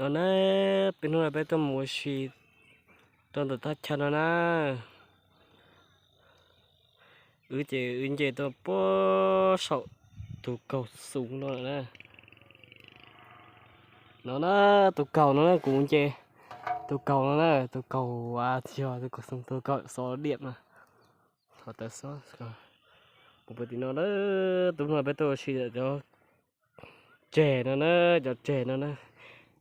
No na, peb hnub no peb tuaj mus ua si rau ntawm thaj chaw no na. Wb ces wb nce tuaj puag saum tus kaug xoo no na. No na, tus kaug no na, kuv nce tus kaug no na, tus kaug, tsis yog tus kaug xoo, tus kaug xov diam na. Qhov tawv xov, mus puag tim no na, tus no peb tuaj ua si cov tseg no na, cov tseg no na.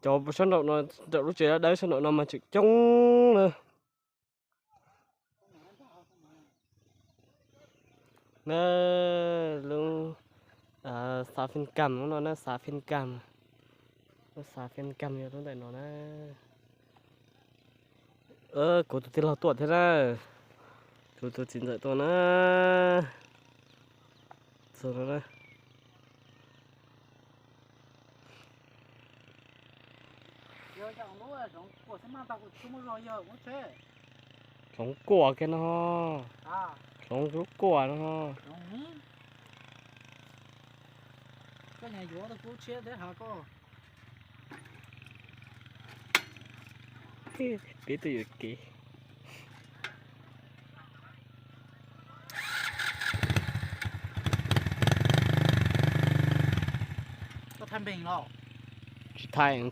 Cov sab nraum no, nraum lub tsev dawb dawb sab nraum no mas tseem coob na. Na, lub xav Fij Kam lub no na, xav Fij Kam. Lub xav Fij Kam yog lub ntawm no na. Kuv tus tij laug tuaj thiab na. Kuv tus txiv ntxawm tuaj na. Hloov kuam kiag no. Hloov lub kuam no. Peb tuaj yuam kev. Tsis thaij